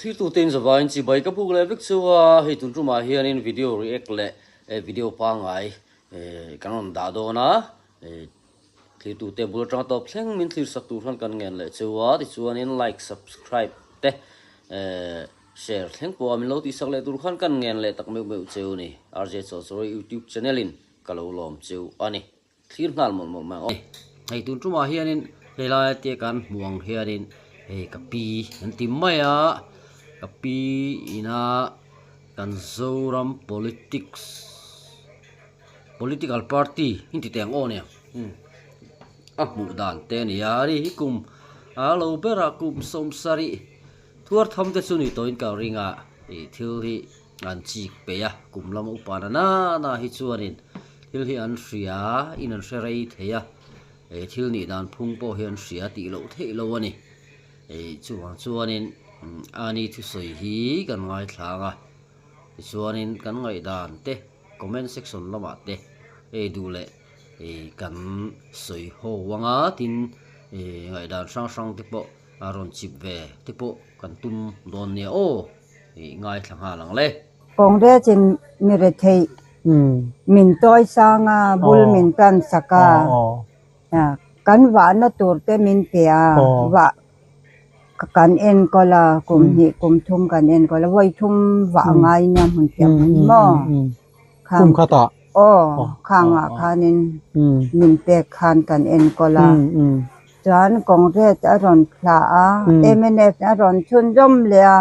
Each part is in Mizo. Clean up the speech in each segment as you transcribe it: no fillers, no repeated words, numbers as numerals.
Thlirtute in zavaiin chibai ka buk leh vek chu a, hei tun tumah hianin video react leh video pangngai kan rawn dah dawn a, thlirtute bul atanga tawp thleng min thlir sak tur hian kan ngen leh cheu a, tichuanin like, subscribe te share thleng pawh a min lo tihsak leh tur khan kan ngen leh tak meuh meuh cheu a ni. RJ Chawhchawrei YouTube channel in ka lo lawm cheu a ni. Thlir nghal mawlh mawlh mai ang aw. Hei tun tumah hianin helai te kan hmuh ang hianin hei ka pi an ti mai a, ka pi ina kan Zoram politics political party in ti teh ang aw nia a hmuh dan te a ni a, ani hi kum a lo berah kum sawmsarih thuar tham te chu ni tawhin ka ring a, ih thil hi. An chik peih a, kum lama upa na nana hi chuanin thil hi an hria in an hre rei thei a, eh thil nih dan phung pawh hi an hria tih loh theih lo a ni. Eh chuvang chuanin ani thusawi hi kan ngaithla ang a, tichuanin kan ngaihdan te comment section lamah te hei duh leh eh kan sawi ho ang a, tin eh ngaihdan hrang hrang te pawh a rawn chip ve te pawh kan tum dawn nia aw. I ngaithla nghal ang le. Congress in mi retheih min tawi sang a, bul min tan sak a, kan vahna tur te min pe a, vah kan enkawl a, kum hnih kum thum kan enkawl a, vawi thum vah a ngai nia hmun piah hmun hi maw? Kum khatah? Aw, khangah khanin min pek khan kan enkawl a. Chuan Congress a rawn thlah a, mnf a rawn chhunzawm leh a,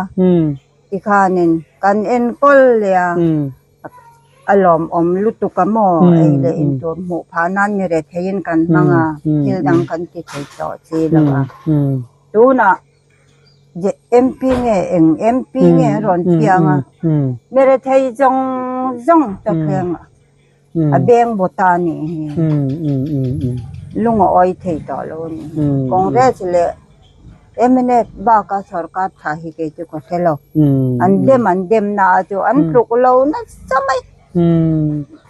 tikhanin kan enkawl leh a, a lawmawm lutuk a maw ei leh in tur hmuh phah nan mi retheiin kan hmang a, thil dang kan ti thei tawh chi lo a. Tunah MP nge eng MP nge a rawn piang a, mi rethei zawng zawng ta thleng a. A beng bawt a nih hi. Lung a awi thei tawh lo a nih hi. Congress leh mnf baka sorkar tha hi kei chu ka hre lo. An dem an dem na a chu an tluk lo nasa mai.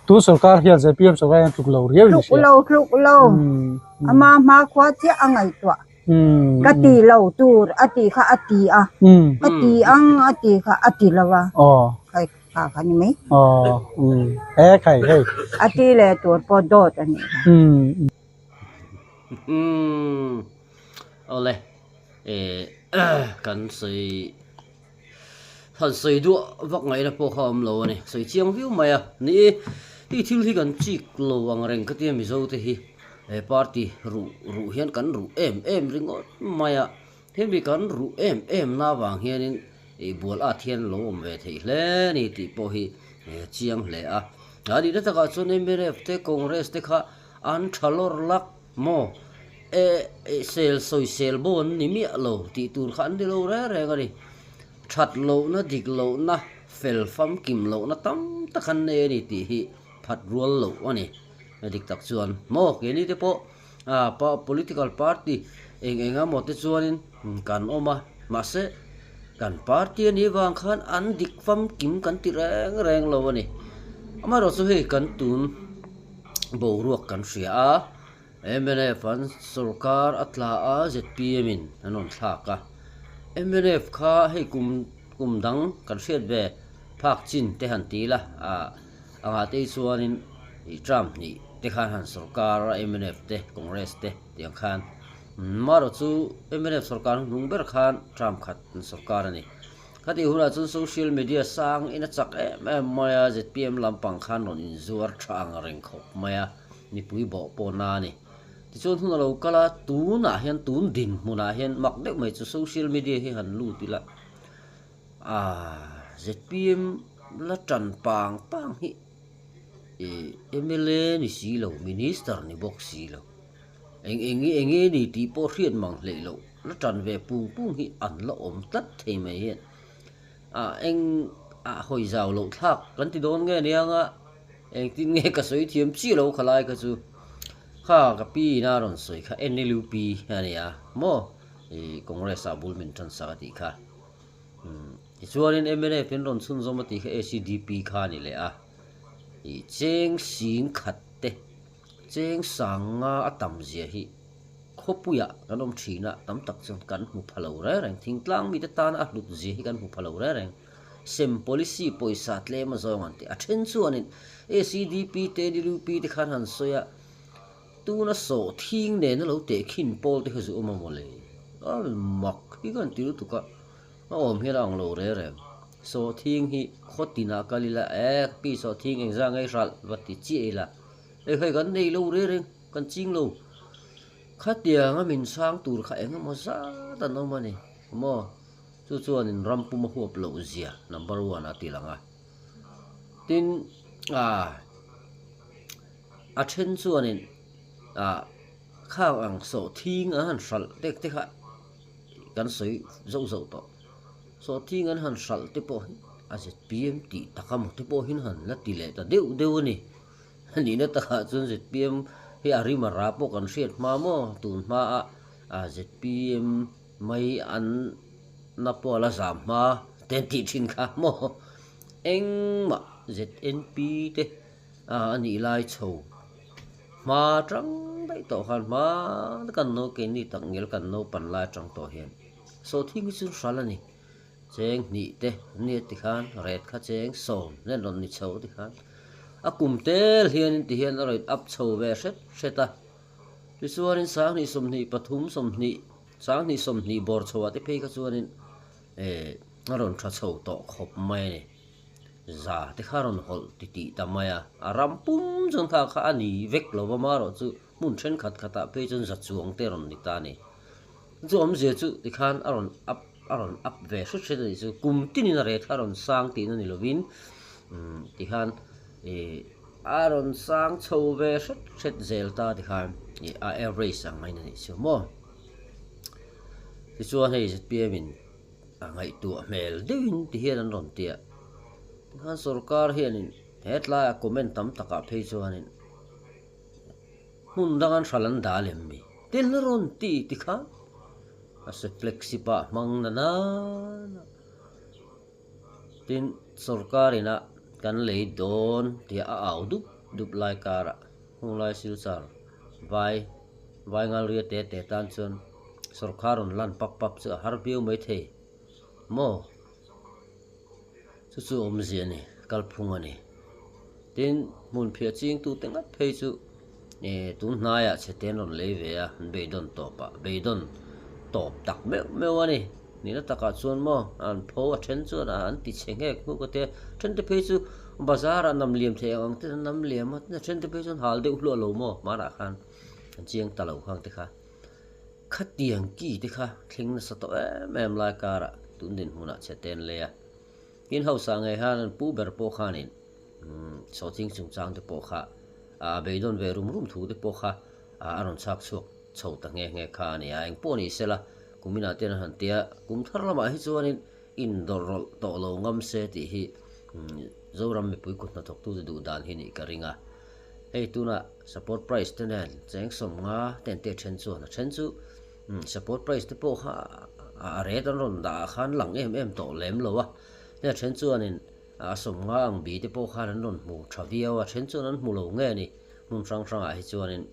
Tun sorkar hian zpm sorkar hian tluk lo riau in hria. Tluk lo tluk lo. Ama hmakhua chiah a ngaihtuah. Ka ti lo tur a tih kha a ti a. Ka ti ang a tih kha a ti lo a. Kha kha ni mai. Aw um he khai hei. A ti leh tur pawh dawt a nih kha. Um. Umm awle eh kan sawi han sawi duah vak ngaihna pawh kha a awm lo a ni sawi chiang viau mai a ni i thil hi kan chik lo ang reng ka tia mizo te hi he party ruh ruh hian kan ruh em em ringawt mai a. Hemi kan ruh em em na vang hianin ih bual at hian lo awm ve theih hle a ni tih pawh hi chiang hle a. A nihna takah chuan mnf te Congress te kha an tha lawr lak maw? E sel sawisel bo an ni miah lo tih tur kha an ni lo reng reng a ni. That lohna dik lohna fel famkim lohna tam tak an nei a ni tih hi phat rual loh a ni. Dik tak chuan maw keini te pawh Ah political party eng eng emaw te chuanin kan awm a, mahse kan party a nih vang khan an dik famkim kan ti reng reng lo a ni. Amaherawhchu chu hei kan tun boruak kan hria a, mnf an sorkar a tla a, zpm in an rawn thlak a, mnf kha hei kum kum dang kan hriat ve phak chin te han ti ila ah Angah te hi chuanin ih term hnih te khan han sorkar a mnf te Congress te tih ang khan marawh chu mnf sorkar hnuhnung ber khan term khat an sorkar a ni. Khatih hunah chuan social media sang in a chak em em mai a zpm lampang khan rawn inzuar tha ang reng khawp mai a mipui bawh pawh na a ni. Tichuan hun a lo kal a tunah hian tun dinhmunah hian mak deuh mai chu social media hi han lut ila Aaa zpm la tan pang pang hi ih mla ni si lo minister ni bawk si lo eng eng nge eng nge ni tih pawh hriat mang hleih loh la tan ve pung pung hi an la awm tlat thei mai hian ah eng ah hawi zau loh thlak kan ti dawn nge nia nga engtin nge ka sawi thiam chiah lo khalai kha chu kha ka pi ina rawn sawi kha nlup a nia maw ih congress ah bul min tan sak a tih kha. Tichuanin mnf in rawn chhunzawm a tih kha ACDP kha a ni leh a, ih cheng sing khat te cheng sang nga a tam zia hi. Khawpuiah kan awm thin a, tam tak chuan kan hmu pha lo reng reng. Thingtlang mite tana a hlut zia hi kan hmu pha lo reng reng. Sem policy pawisa tlem a zawng an ti. A then chuanin ACDP te NLUP te khan han sawi a, tuna sawhthing nena lo tehkhin pawl te kha zu awm a mawle. A mak hi ka han ti lutuk a, a awm hian a ang lo reng reng. Sawhthing hi khaw tinah kal ila, eh pi sawhthing engzah ngei hralh va ti chiah ila, hei hei kan nei lo reng reng. Kan ching lo. Khatianga min sang tur kha eng emaw zat an awm a ni maw? Chu chuanin ram pum a huap loh zia number one a ti lang a. Tin, ah, a then chuanin, ah, khang ang sawhthing an han hralh tek te kha kan sawi zauh zauh tawh. Sawhthing an han hralh te pawh hi a zpm tih tak emaw te pawh hian han la ti leh ta deuh deuh a ni. Nihna takah chuan zpm hi a rim a ra pawh kan hriat hma maw? Tun hma a zpm mai an na pawh a la zam hma te an tih thin kha maw? Engmah znp te a nih lai chho hma tang daih tawh khan hma kan no keini tak ngial kan naupan lai atang tawh hian sawhthing hi chu hral a ni. Cheng hnih te nia ti khan ret kha cheng sawm nen rawn ni chho ti khan a kum tel hianin ti hian a rawn up chho ve hret hret a tichuanin sanghnih sawmhnih pathum sawmhnih sanghnih sawmhnih bawr chho ah te phei kha chuanin eh a rawn tha chho tawh khawp mai a ni za te kha a rawn hawlh ti tih ta mai a a ram pum chuan kha kha a ni vek lo va marawh chu hmun thenkhat khatah phei chuan za chuang te a rawn ni ta a ni. Chu awmzia chu tikhan a rawn up a rawn up ve hret hret a nih chu kum tinin a rate kha a rawn sang tihna ni lovin umm tikhan ih a rawn sang chho ve hret hret zel ta tikhan ih a average ang mai a nih chu maw. Tichuan hei zpm in a ngaihtuah hmel deuhin ti hian an rawn ti a tikhan sorkar hianin hetlaiah comment tam takah phei chuanin. Hmun dang an hral an dah lem mi? Tel a rawn ti ti kha a se flexi pah hmang na nana. Tin, sorkar ina kan lei dawn tia a au dup dup lai karah hunglai silchar vai vai ngalria te te tan chuan sorkar rawn lan pap pap chu a har viau mai thei maw? Chu chu awmzia a ni, kalphung a ni. Tin, hmun phiah chingtute ngat phei chu eh tun hnaiah chhe te an rawn lei ve a, an beidawn tawp ah, beidawn tawp tak meuh meuh a ni. Nihna takah chuan maw an pho a then chuan an ti chhe nghek nghuk a tia, then te phei chu bazar ah nam liam thei ang ang ten an nam liam a, tin a then te phei chuan hal deuh hluah lo maw hmanah khan an chiang ta lo khang te kha. Khatiang ki te kha thleng nasa tawh em em lai karah tun dinhmunah chhe te an lei a. Tin hausa ngei khan an pu ber pawh khanin sawhching chungchang te pawh kha a beidawn ve rum rum thu te pawh kha a rawn chhak chhuak chho ta nghe nghe kha a ni a. Eng pawh ni sela kuminah te an han tia kum thar lamah hi chuanin indawrh rawlh tawh lo ngam se tih hi Zoram mipui kut hnathawktute duh dan hi nih ka ring a. Hei tuna support price te nen cheng sawmnga ten te then chuan a then chu support price te pawh kha a rate an rawn dah ah khan lang em em tawh lem lo a, hei a then chuanin a sawmnga ang bi te pawh khan an rawn hmu tha viau a, then chuan an hmu lo nge ni hmun hrang hrang ah hi chuanin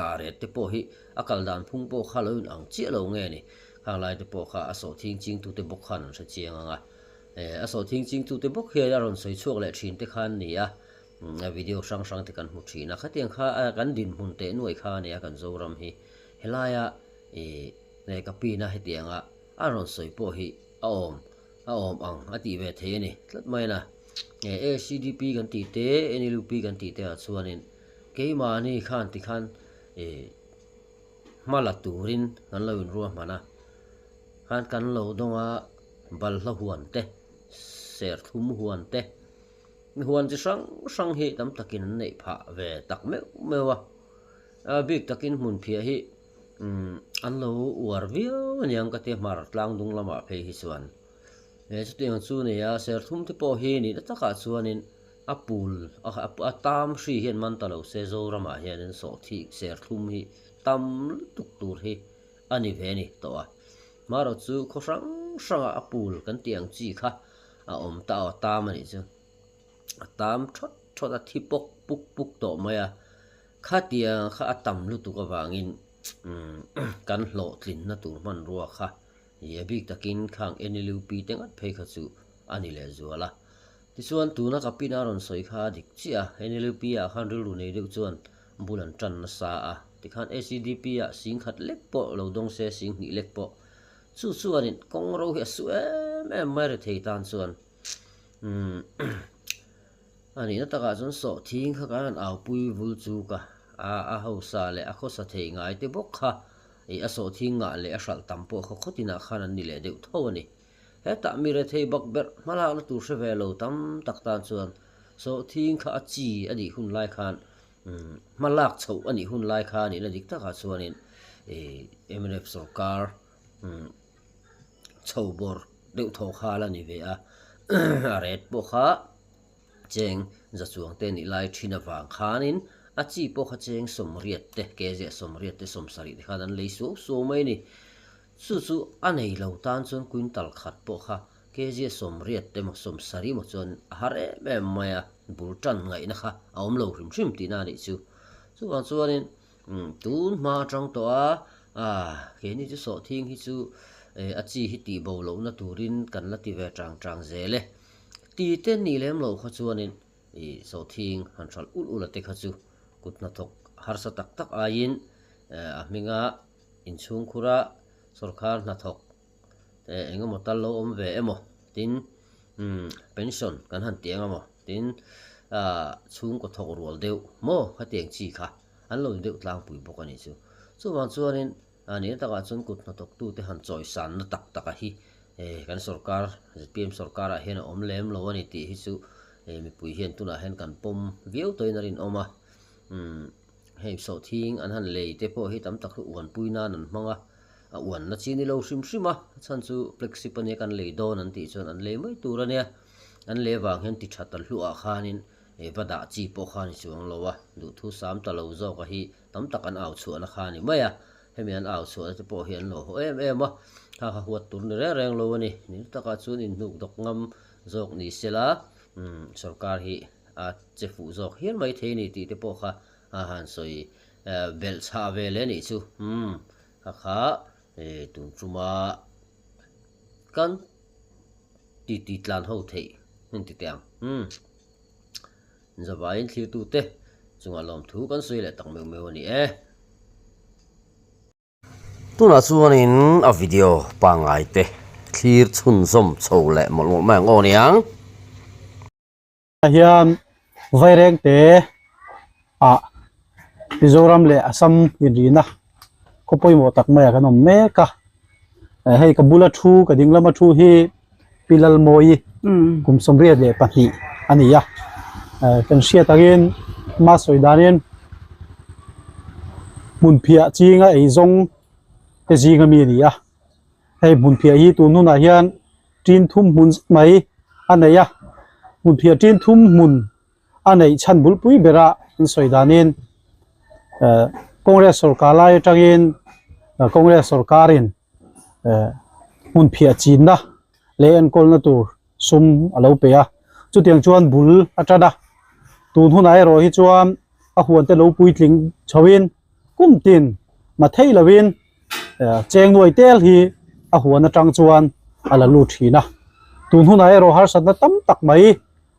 a rate te pawh hi a kal dan phung pawh kha lo in ang chiah lo nge ni khang lai te pawh kha a sawhthing ching tu te bawk khan an hre chiang ang a, a sawhthing ching tu te bawk hian a rawn sawi chhuak leh thin te khan ni a. A video hrang hrang te kan hmu thin a, khatiang kha kan dinhmun teh nuai kha a nia kan Zoram hi. Helaia ih lehkha pin a hetianga a rawn sawi pawh hi a awm a awm ang a tih ve thei a ni tlat mai a. ACDP kan tih te NLUP kan tih te ah chuanin keimahni khan tikhan ih hma la turin kan lo inruahman a, khan kan lo dawng a balhla huan te serthlum huan te. Huan chi hrang hrang hi tam takin an neih phah ve tak meuh meuh a, a bik takin hmun phiah hi umm an lo uar viau aniang ka tia hmar tlang dung lamah phei hi chuan he chutiang chu a ni a serthum te pawh hi nihna takah chuanin a pul a tam hri hian man ta lo se Zoramah hianin sawhthik serthlum hi tam lutuk tur hi a ni ve a ni tawh a hmarawh chu khaw hrang hrangah a pul kan tih ang chi kha. A awm ta aw tam a nih chu a tam thawt thawt a thi pawk puk puk tawh mai a khatiang kha a tam lutuk avangin. Kan hlawhtlinna tur hmanrua kha i a bik takin khang NLUP te ngat phei kha chu a ni leh zual a. Tichuan tuna ka pin a rawn sawi kha a dik chiah a, NLUP ah khan rilru nei deuh chuan bul an tan nasa a, tikhan ACDP ah sing khat lek pawh lo dawng se sing hnih lek pawh chu chuanin kawng ro hi a su em em mai rethei tan chuan umm. A nihna takah chuan sawhthing kha kan han aupui vul chu ka a a hausa leh a khawsa thei ngai te bawk kha ih a sawhthing ngah leh a hralh tam pawh khaw khawtinah khan an ni leh deuh tho a ni. Hetah mi rethei bak berh hmalakna tur hre ve lo tam tak tan chuan sawhthing kha a chi a nih hun lai khan hmalak chhoh a nih hun lai kha a nihna dik takah chuanin ih mnf sawrkar chho bawr deuh thaw kha a la ni ve a, a ret pawh kha cheng za chuang te nih lai thin avang khanin a chi pawh kha cheng sawmriat te, ke ziah sawmriat te sawmsarih te khan an lei suau suau mai a ni. Chu chu a nei lo tan chuan quintal khat pawh kha ke ziah sawmriat te maw sawmsarih maw chuan a har em em mai a, bul tan ngaihna kha a awm lo hrim hrim tihna a nih chu. Chuvang chuanin Tun hma atang tawh a, keini chu sawhthing hi chu a chi hi tih bo lohna turin kan la ti ve chang chang zel e. Ti te nih lem loh kha chuanin ih sawhthing han hralh ulh ulh a te kha chu kut hnathawk harsa tak tak aiin a hminga inchhungkhura sawrkar hnathawk eng emaw tal lo awm ve emaw tin pension kan han ti ang emaw tin chhungkaw thawk rual deuh maw khatiang chi kha an lo ni deuh tlangpui bawk a nih chu. Chuvang chuanin nihna takah chuan kut hnathawktute han chawisanna tak taka hi kan sorkar zpm sorkarah hian a awm lem lo a ni tih hi chu mipui hian tunah hian kan pawm viau tawhin a rinawm a. Hei sawhthing an han lei te pawh hi tam tak hi uanpui nan an hmang a, a uanna chi ni lo hrim hrim a, a chhan chu flexi ania kan lei dawn an tih chuan an lei mai tur ania, an lei avang hian ti that an hluah khanin va dah chi pawh kha a ni chuang lo a, duhthu sam ta lo zawk a hi tam tak an au chhuahna kha a ni mai a, hemi an au chhuahna te pawh hi an lo haw em em a, kha kha huat tur ni reng reng lo a ni, ni takah chuan inhnuk dawk ngam zawk ni sela sorkar hi. A che fuh zawk hial mai thei a ni tih te pawh kha a han sawi belh chhah ve leh a nih chu. Umm kha kha tun tuma kan titi tlan ho theih hmun ti teh ang. Umm zavaiin thlirtute chungah lawmthu kan sawi leh tak meuh meuh a ni e. Tunah chuanin a video pangngai te thlir chhunzawm chho leh mawlh mawlh mai ang aw niang. Hian Vairengte ah Mizoram leh Assam inrina khaw pawimawh tak maiah kan awm mek a. Hei ka bula thu ka ding lama thu hi Pi Lalmawi kum 22 a ni a. Kan hriat angin hma sawi danin hmunphiah chinga eizawng te zinga mi a ni a. Hei hmunphiah hi tun hunah hian tin thum hmun zet mai a nei a. Hmunphiah tin thum hmun a neih chhan bulpui bera an sawi danin Congress sawrkar lai atangin Congress sawrkarin hmunphiah chinna leh enkawlna tur sum a lo pe a, chutiang chuan bul a tan a, tun hunah erawh hi chuan a huan te lo puitling chhoin kum tin ma thei lovin cheng nuai tel hi a huan atang chuan a la lut thin a, tun hunah erawh harsatna tam tak mai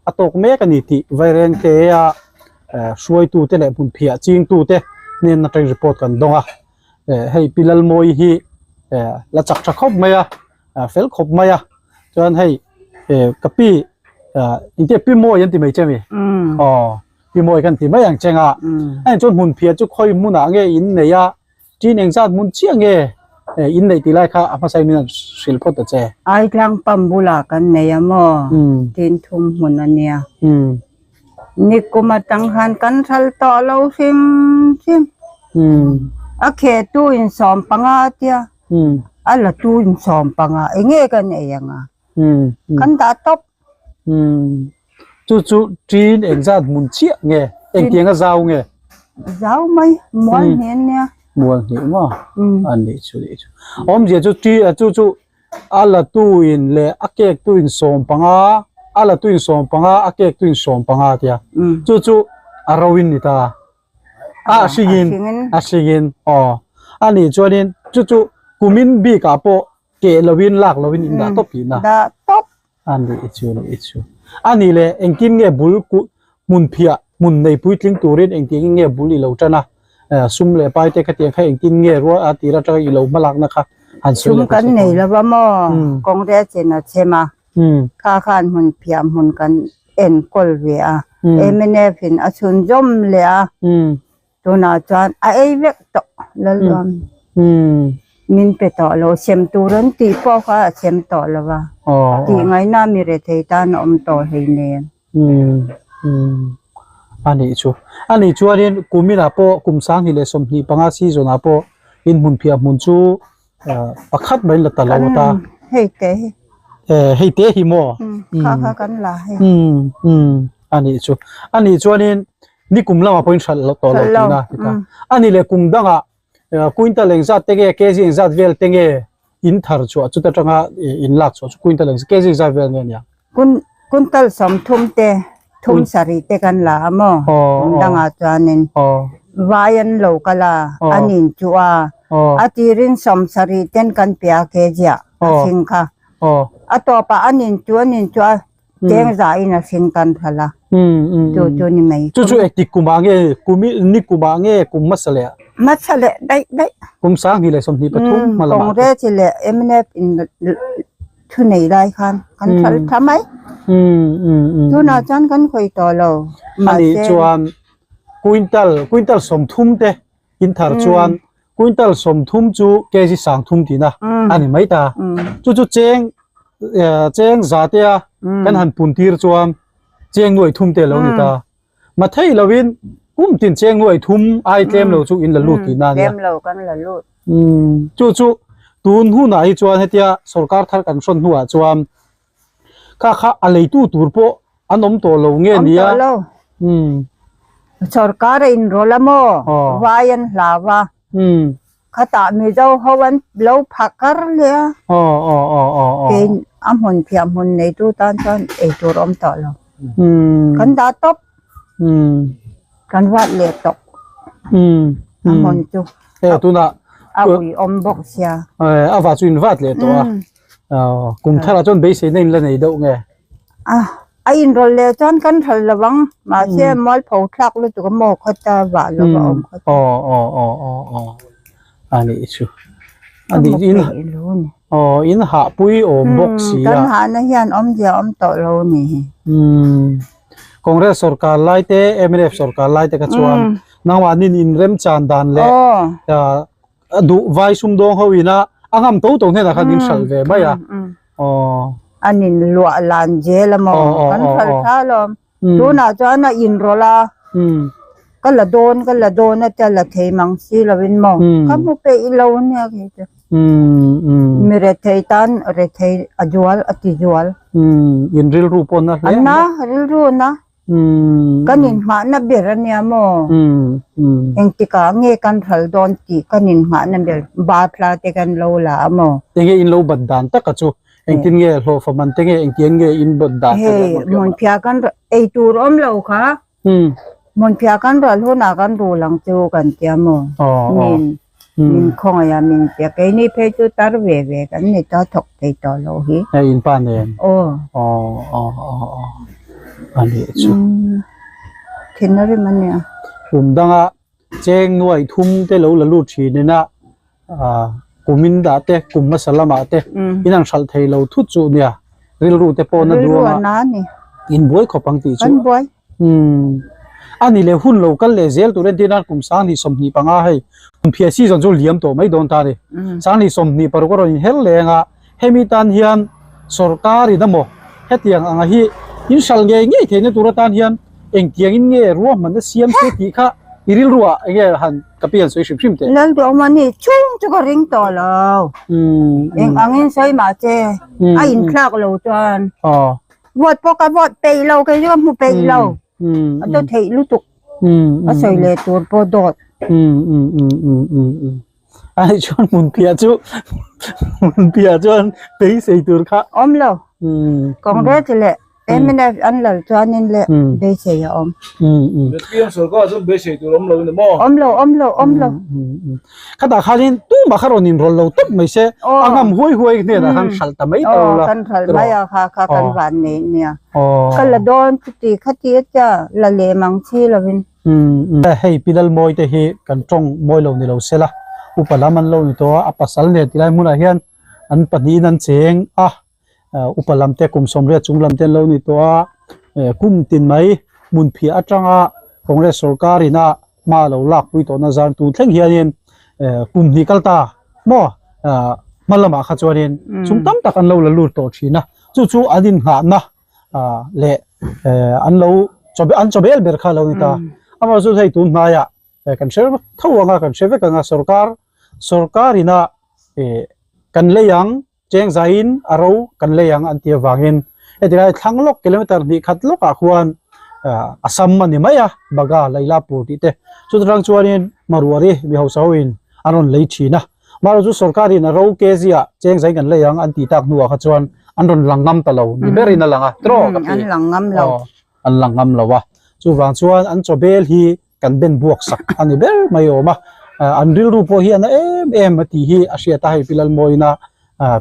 a tawk mek a ni tih Vairengte-a hruaitute leh hmunphiah chingtute hnen atang report kan dawng a. Hei Pi Lalmawi hi la chak tha khawp mai a, fel khawp mai a, chuan hei ka pi engtia Pi Mawi an ti mai che mi? Aw Pi Mawi kan ti mai ang cheng a, heng chuan hmunphiah chu khawi hmunah nge in nei a, tin engzat hmun chiah nge in neih tih lai kha a hmasa in min han hrilh phawt ta che. Aitlang pump bulah kan nei a maw? Tin thum hmun a nia. Nikum atang khan kan thal tawh lo hrim hrim. A khehtu in 15 a tia, a latu in 15 enge kan ei ang a? Kan dah tawp. Chu chu tin engzat hmun chiah nge? Engtiang a zau nge? Zau mai, mual hnih a nia. Mual hnih maw? A nih chu nih chu. Awmzia chu chu chu A latu in leh a kek tu in 15, a latu in 15, a kek tu in 15 a tia. Chu chu a ro in ni ta. A hring in, a hring in, aw. A nih chuanin chu chu kumin bikah pawh keh loin lak loin in dah tawp tihna. Dah tawp. A nih chu nih chu. A nih leh engtin nge bul hmun phiah hmun nei puitling turin engtiangin nge bul i lo tan a, sum leh pai te khatiang kha engtin nge rual a tir atanga i lo hmalakna kha han sawi Sum kan nei lo va maw? Congress in a chhem a, kha khan hmun phiah hmun kan enkawl ve a, mnf in a chhunzawm leh a, Tunah chuan a ei vek tawh Lalduam min pe tawh lo sem tur an tih pawh kha a sem tawh lo va tih ngaihna mi rethei tan a awm tawh hleinem. A nih chu. A nih chuanin kuminah pawh kum 2025 season ah pawh in hmun phiah hmun chu pakhat mai la ta lo ta. Hei te hi. Hei te hi maw? Kha kha kan la hei. A nih chu. A nih chuanin Ni kum lamah pawhin hralh loh tawh lo tihna a ti ta. A ni leh kum dangah quintal engzat te nge kg engzat vel te nge in thar chhuah chuta tanga in lak chhuah chu quintal engzat kg engzat vel nge nia? Quintal 30 te thum sarih te kan la a maw? Kum dangah chuanin vai an lo kal a, an inchuh a, a tirin 70 ten kan pe a kg ah a hring kha. A tawpah an inchuh an inchuh a, Cheng za in a hring kan hralh a, chu chu ni mai. Chu chu engtik kum ah nge, kum i ni kum ah nge kum hmasa leh ah? Hmasa leh daih daih. Kum 2023 hma lamah te. Congress leh mnf in thu nei lai khan kan hralh tha mai. Tunah chuan kan hawi tawh lo. Ani chuan quintal, quintal 30 te in thar chuan quintal 30 chu kg 30 tihna a ni mai ta. Chu chu cheng cheng za te a kan han pun tir chuan cheng nuai thum te lo ni ta. Ma thei lovin kum tin cheng nuai thum ai tlem lo chu in la lut tihna a nia. Tlem lo kan la lut. Chu chu tun hunah hi chuan hetia sorkar thar kan hrawn hnuah chuan Kha kha a leitu tur pawh an awm tawh lo nge nia? Awm tawh lo. Sorkar a inrawlh a maw? Vai an hlau a. Khatah Mizo ho an lo phah kar leh a. Kei a hmun phiah hmun neitu tan chuan ei tur a awm tawh lo. Kan dah tawp. Kan vat leh tawh. A hmun chu. A ui awm bawk sia. A va chu in vat leh tawh a. Kum tharah chuan beiseina in la nei deuh nge? A inrawlh leh chuan kan hralh lo ang, mahse mualpho thlak lutuk a maw khawta vah lo a awm khawt. Aw aw aw aw aw a nih chu. A nih in aw in hahpui awm bawk si a. Kan hahna hian awmzia awm tawh lo a ni hi. Congress sorkar lai te mnf sorkar lai te kha chuan nangmahni inremchan dan leh A duh vai sumdawng ho ina a ngam to to hnenah khan min hralh ve mai a. Aw. An in luah lan zel a maw? Kan hralh tha alawm. Tunah chuan a inrawlh a. Ka la dawn ka la dawn a tia la thei mang si lovin maw? Ka hmu peih lo ania kei chu. Mi rethei tan rethei a zual a ti zual. In rilru pawh na hle. Na rilru na. Kan inhmahna ber a nia maw? Engtikah nge kan ral dawn tih kan inhmahna ber bathla te kan lo la a maw? Enge in lo bat dan taka chu? Engtin nge hlawhfa man te nge engtiang nge in bat dan tak Hei, hmunphiah kan ei tur awm lo kha. Hmunphiah kan ral hunah kan rul ang chu kan tia maw? Min min khawngaih a min pe keini phei chu tar ve ve kan ni ta thawk thei tawh lo hi. Hei in pa nen. Aw. Aw aw aw aw a nih chu. Thin a rim a nia. Kum danga cheng nuai thum te lo la lut thin ina kumin dah te kum hmasa lamah te in an hralh thei lo thut chu nia rilru te pawh na duang a. Rilru a na a ni. In buai khawp ang tih chu. Kan buai. Umm. A ni leh hun lo kal leh zel tur entir nan kum 2025 hei kum phiah season chu liam tawh mai dawn ta a ni. 2026 a rawn inher leng a, hemi tan hian sorkar in emaw hetiang anga hi in hralh ngei ngei theihna tur atan hian engtiang in nge ruahmanna siam se tih kha i rilru ah enge han ka pi han sawi hrim hrim teh. Lalduhawm a ni chhung chu ka ring tawh lo. Eng angin sawi mah che a inthlak lo chuan. Vote pawh ka vote peih lo kei chu ka hmu peih lo a to theih lutuk a sawi leh tur pawh dawt. Ai chuan hmun piah chu hmun piah chuan beisei tur kha awm lo Congress leh. Mnf an lal chuanin leh beisei a awm. ZPM sorkar chuan beisei tur awm lo ni maw? Awm lo, awm lo, awm lo. Khatah khanin tumah kha rawn inrawlh lo tawp mai se, a ngam huai huai hnenah khan hralh ta mai ta lo la. Kan hralh mai a kha kha kan van nei nia. Ka la dawn chuti khati a tia la lem ang chi lovin. Hei Pi Lalmawi te hi kan tawng mawi lo ni lo sela, upa lam an lo ni tawh a, a pasal nen tilai hmunah hian an pahnihin an cheng a. Upa lam te kum sawmriat chung lam te an lo ni tawh a, kum tin mai hmun phiah atanga Congress sorkar ina hma lo lak pui tawhna zan tun thleng hianin kum hnih kal ta maw hma lamah kha chuanin chung tam tak an lo la lut tawh thin a, chu chu an innghahna leh an lo an chawbel ber kha a lo ni ta. Amaherawhchu hei tun hnaiah kan hre tho ang a, kan hre vek ang a sorkar sorkar ina kan lei ang Cheng zaiin a ro kan lei ang an ti avangin heti lai thlang lawk kilometer hnih khat lawkah khuan Assam a ni mai a, Baga, Lailapur tih te. Chuta tang chuanin Maruari mi hausa hoin an rawn lei thin a. Mahro chu sorkarin a ro kg ah cheng zaiin kan lei ang an tih tak hnuah kha chuan an rawn lang ngam ta lo ni berin a lang a, tiraw ka ti. An lang ngam lo. An lang ngam lo a. Chuvang chuan an chawbel hi kan ben buak sak a ni ber mai awm a, an rilru pawh hi a na em em a tih hi a hriat a, hei Pi Lalmawina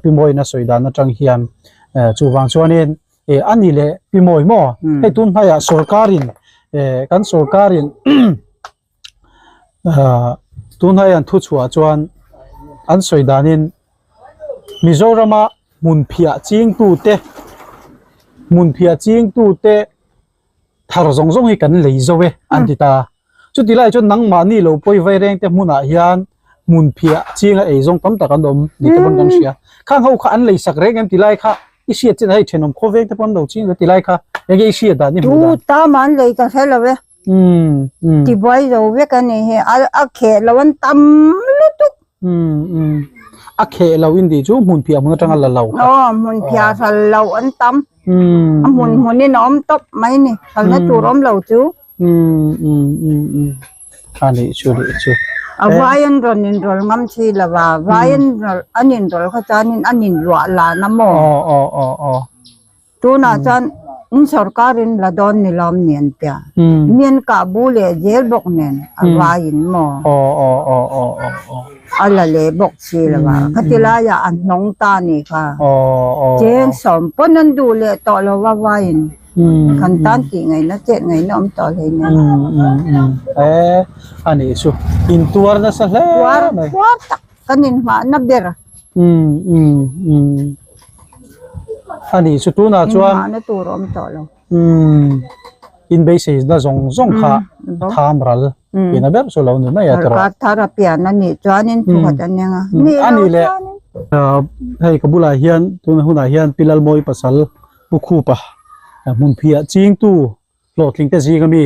Pi Mawina sawi dan atang hian chuvang chuanin a ni leh Pi Mawi maw hei tun hmaiah sorkarin kan sorkarin tun hmaiah an thu chhuah chuan an sawi danin Mizorama hmunphiah chingtute hmunphiah chingtute thar zawng zawng hi kan lei zo e an ti ta. Chuti lai chuan nangmahni lo pawi vaireng te hmunah hian hmun phiah chinga ei zawng tam tak an awm ni te pawn kan hria. Khang ho kha an lei sak reng em ti lai kha i hriat chin a hei thenawm khawveng te pawn an lo ching ve ti lai kha enge i hriat dan i hmuh dan. Tu tam an lei ka hre lo e. Tibuai zo vek a ni hi a kheh lo an tam lutuk. A kheh lo in tih chu hmun phiah hmun atanga la lo kha. Aw hmun phiah hral lo an tam. A hmun hmun in a awm tawp mai ni hralna tur awm lo chu. A nih chu nih chu. A vai an rawn in rawl ngam thi lo a, vai an an in rawl kha chuanin an in luah lan a maw. Aw aw aw aw. Tunah chuan in sorkarin la dawn ni lawm ni an tia. Mian kah bu leh zel bawk nen a vaiin maw? A la leh bawk si lo a. Khati laiah a hnawng ta ni kha. Cheng sawm pawn an duh leh tawh lo a vaiin. Kan tan tih ngaihna chet ngaihna awm tawh hlei nen. A nih chu. Intuar nasa hle mai. Tuar tak kan inhmahna ber. Umm umm a nih chu tunah chuan Inhmahna tur a awm tawh lo. Umm in beisei na zawng zawng kha tham ral tihna ber chu lo ni mai a tiraw. Sorkar thar a pian a nih chuanin thuhat a nia. A nih leh hei ka bulah hian tuna hunah hian Pi Lalmawi pasal Pu Khupa hmunphiah chingtu hlawhtling te zing ami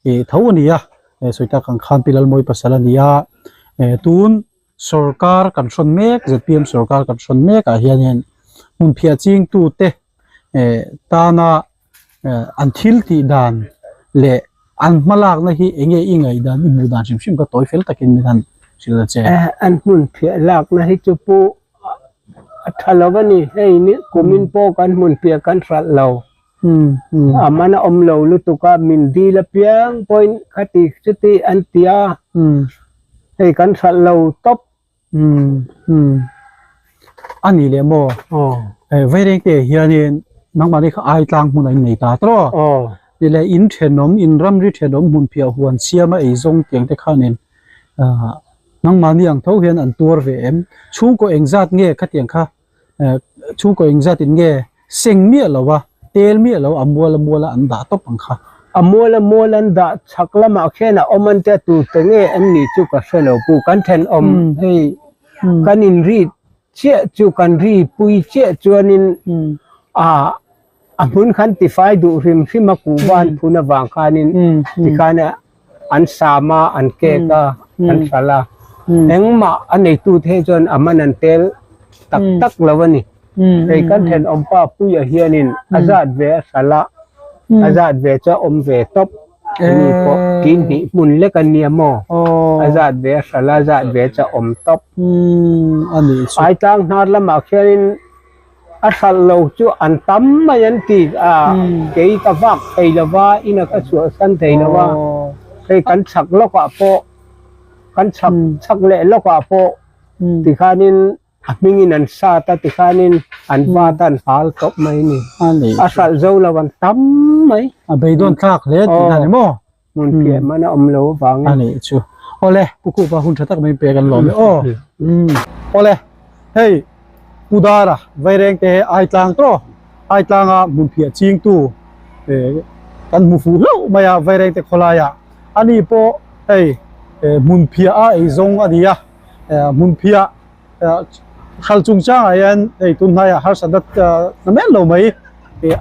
ih tho a ni a sawi tak ang khan Pi Lalmawi pasal a ni a tun Sorkar kan hrawn mek, zpm sorkar kan hrawn mek ah hianin hmunphiah chingtute tana an thil tih dan leh an hmalakna hi eng nge i ngaihdan i hmuh dan hrim hrim kha tawi fel takin min han hrilh a che. An hmunphiah lakna hi chu pawh a tha lo a ni, hei kumin pawh kan hmunphiah kan hralh lo. A man a awm lo lutuk a, min dil apiang pawhin khati chuti an ti a, hei kan hralh lo tawp. A nih leh maw? Vaireng te hianin nangmahni kha ai tlang hmun a innei ta tawh. Ti leh in thenawm, in ramri thenawm hmun phiah huan siama eizawng tiang te khanin nangmahni ang tho hian an tuar ve em? Chhungkaw engzat nge khatiang kha Chhungkaw engzat in nge seng miah lo a, tel miah lo a mual a mual a an dah tawp ang kha. A mual a mual an dah chhak lamah khian a awm an tia tur te nge an nih chu ka hre lo pu. Kan thenawm hei kan in ri chiah chu kan ri pui chiah chuanin a A hmun khan tifai duh hrim hrim a kuhva an phun avang khanin tikhan an sam a, an kek a, an hralh a. Engmah a neitute hi chuan a man an tel tak tak lo a ni. Hei kan thenawmpa Puia hianin a zat ve a hralh a, a zat ve chu a awm ve tawp. Ani pawh tin hnih hmun lek a nia maw? A zat ve a hralh a, a zat ve chu a awm tawp. Aitlang hnar lamah khianin. A hralh lo chu an tam mai an ti a, kei ka vak thei lo va, ina ka chhuahsan thei lo va, hei kan chhak lawkah pawh kan chhak chhak leh lawkah pawh tikhanin a hmingin an sat a tikhanin an vat a an hal tawp mai a ni. A hralh zo lo an tam mai. A beidawn thlak hle tih na ni maw? Hmun piah hman a awm lo avangin. A nih chu. Awle, Pu Khupa hun tha tak mai pek an lawm e aw. Awle, hei Pu Dara Vairengte Aitlang tawh Aitlanga hmun phiah chingtu kan hmu fuh hlauh mai a Vairengte khawlaiah. Ani pawh hei hmun phiah a eizawng a ni a, hmun phiah Hral chungchangah hian hei tunhnaiah harsatna na men lo mai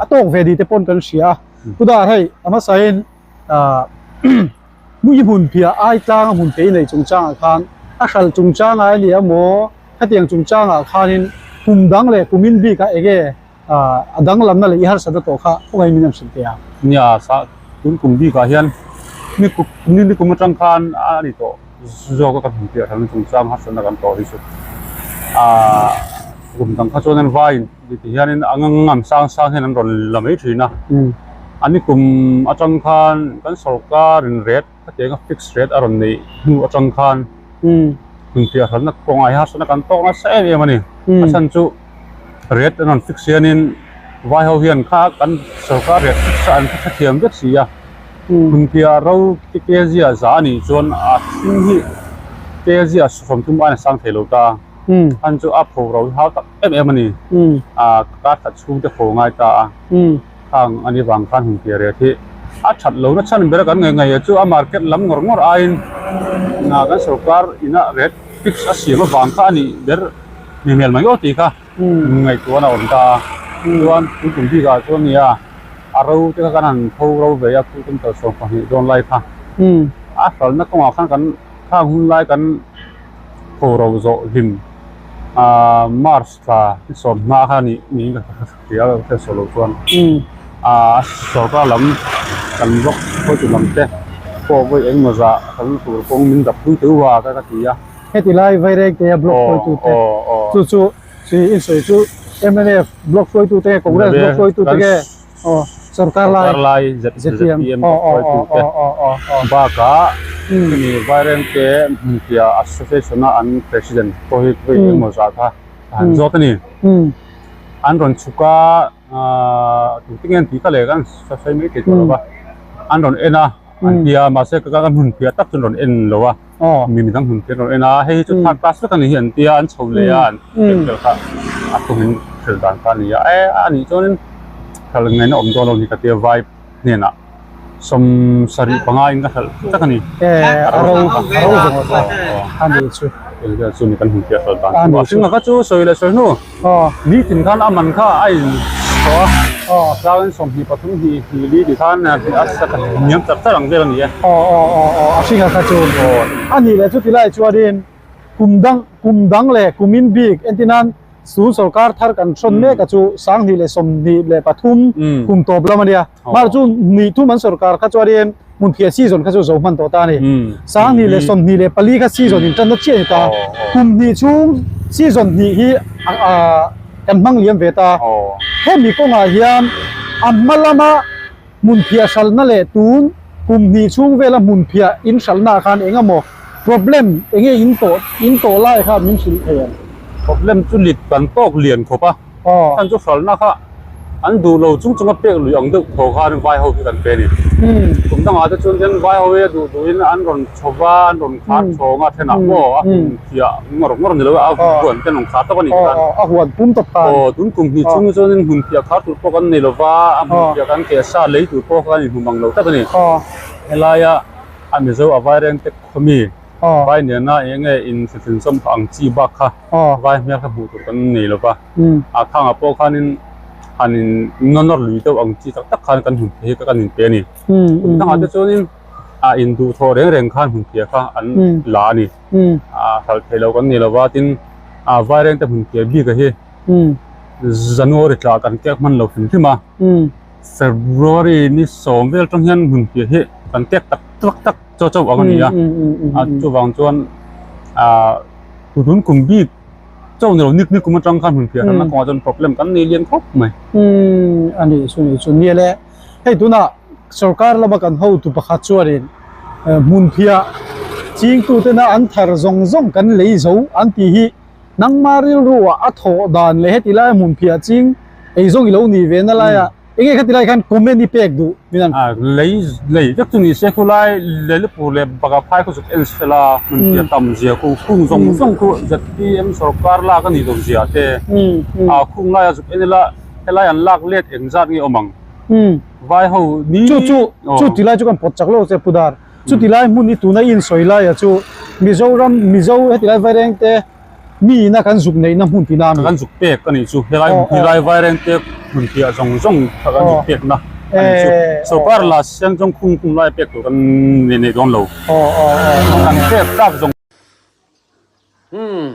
a tawk ve ni te pawn kan hria a. Chutah hei a hmasain hmui hmun piah ai tlanga hmun phei nei chungchangah khan a hral chungchangah a ni emaw hetiang chungchangah khanin kum dang leh kum in bikah eng nge a danglamna leh i harsatna tawh kha khawngaih min an hrilh teh ang. Nia, tun kum bikah hian ni kum atang khan a ni tawh. Zawk a ka hmu piah hran chungchang harsatna kan tawh hi chu aaa kum dang kha chuan an vaiin ti hianin a ngam sang sang hian an rawn la mai thin a ani kum atang khan kan sawrkar in rate khatiang a fix rate a rawn neih hnu atang khan hmun piah hranna kawngah hian harsatna kan tawk nasa em em a ni a chhan chu rate an rawn fix hianin vai ho hian kha kan sawrkar rate fix a an hrethiam vek si a. Hmunphiah ro te kezia za a nih chuan a hring hi kezia sawm tum aiin a sang thei lo ta. Khan chu a pho ro hi hau tak em em a ni. A kar khat chhung te pho ngai ta a. Khang a ni vang khan hmunphiah reh hi a that lo na chhan ber a kan ngaih ngaih chu a market lam ngawr ngawr aiin kan sorkar ina rate fix a siam avang kha a nih ber ni hmel mai aw tih kha ngaihtuahna a awm ta a. Chuan tun tum bikah chuan nia. A ro te kha kan han tho ro ve a, khu tum kal 12 dawn lai kha a hralna kawngah khan kan khang hun lai kan tho ro zawh hlim ah March thla ni 15 kha ni niin ka hria a, ka hriat sawi loh chuan ah sorkar lam kan block hruaitu lam te pawh vawi engemaw zah kan tur kawng min dap pui teuh a ka ti a. Heti lai Vaireng te a block hruaitu te chu chu. Chi in sawi chu mnf block hruaitu te nge Congress block hruaitu te nge aw sorkar lai sorkar lai ZPM block hruaitu te bakah hemi Vairengte hmunphiah association a an president pawh hi hei engemaw zah kha a han zawt a ni. An rawn chhuk a tute nge an tih kha leh kan sawi mai thei tawh lo va an rawn en a an tia mahse ka hmunphiah tak chu an rawn en lo a. Mi midang hmun te an rawn en a, hei hi chu third class vek a ni hi an tia, an chho leh a, an tel tel kha a thawmin hril dan kha a ni a, e a nih chuanin hralh ngaihna awm dawn lo ni ka tia vai hnenah 75 in ka hralh tak a ni. E a ro a ro zawng a a nih chu. Chu ni kan hmun te a hralh dan chu a hring a kha chu sawi leh sawi hnu. Nitin khan a man kha a in tawh a, a tlangin 23 hnih hnih li tih khan a sa ta hniam char char ang vel a ni e. Aw aw aw aw a hringa kha chu a nih leh chuti lai chuanin kum dang kum dang leh kum in bik entir nan tun sorkar thar kan hrawn mek a chu 2023 kum tawp lam a nia. Mar chu ni thum an sorkar kha chuanin hmunphiah season kha chu zo hman tawh ta a ni. 2024 kha season in tanna chiah a ni ta. Kum hnih chhung season hnih hi kan hmang liam ve ta. Hemi kawngah hian a hma lama hmunphiah hralhna leh tun kum hnih chhung vela hmunphiah in hralhna ah khan eng emaw problem eng nge in tawh in tawh lai kha min hrilh thei ang? Problem chu lit kan tawk lian khawp a. Chhan chu hralhna kha an duh lo chung chunga pek lui ang deuh thaw khan vai ho hi kan pe a ni. Kum dangah te chuan hian vai ho hi a duh duhin an rawn chho va, an rawn khar chhawng a, thenah maw a hun thiah ngawr ngawr ni lo a, a huan te an rawn khar tawp a nih khan. A huan pum tawp khan. Aw, tun kum hnih chung chuanin hmun thiah khar tur pawh kan nei lo va, a hmun thiah kan keh sa lei tur pawh khan inhmu mang lo tlat a ni. Helaia a Mizo a Vairengte khawmi vai nena eng nge inthlihlin chawm ang chi bak kha. Vai hmel kha hmuh tur kan nei lo va, a khangah pawh khanin han in nawr lui deuh ang chi tak tak khan kan hun thei hi kan inpe a ni. Kum dangah te chuanin a induh thawh reng reng khan hun thia kha an la a ni. A hralh thei lo kan nei lo va, tin a Vairengte hmun thia bik a hi January tla kan kek hman lo hrim hrim a, February ni 10 vel tang hian hmun thia hi kan kek tak tak tak chaw chaw ang a ni a, chuvang chuan. Tun kum bik Chauh ni lo nik nik kum atang khan hmun phiah hrana kawngah chuan problem kan nei lian khawp mai. Umm a nih chu nih chu nia le hei tunah sorkar lama kan hotu pakhat chuanin hmun phiah chingtutena an thar zawng zawng kan lei zo an tih hi nangma rilruah a thawh dan leh heti laia hmun phiah ching ei zawng i lo nih ve na laia Enge khati lai khan comment i pek duh min an. A lei lei vek chu ni se khulai Lelipur leh Bagaphai khu zuk en sela hmun tia tam zia khu khung zawng zawng khu ZPM sorkar lak a nih loh zia te a khung laia zuk en ila helai an lak let eng zat nge awm ang vai ho ni Chu chu chu ti lai chu kan pawt chak lo che Pudar chu ti lai hmun i tuna i insawi laia chu Mizoram Mizo heti lai Vairengte Mi ina kan zuk neihna hmun tina a ni. Kan zuk pek a nih chu. Helai helai Vairengte hmun piah zawng zawng kha kan zuk pekna a nih chu. Sorkar la siang zawng khung khung lai pek tur kan nei nei dawn lo. Kan pek tak zawng. Hmm,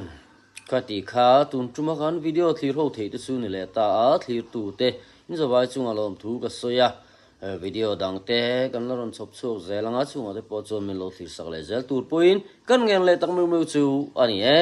ka tih kha tun tuma khan video thlir ho theih te chu ni leh ta a, thlir tu te in zavai chunga lawmthu ka sawi a. Video dang te kan la rawn chhawp chhuak zel anga chungah te pawh chuan min lo thlir sak leh zel tur pawhin kan ngen leh tak meuh meuh chu a ni e.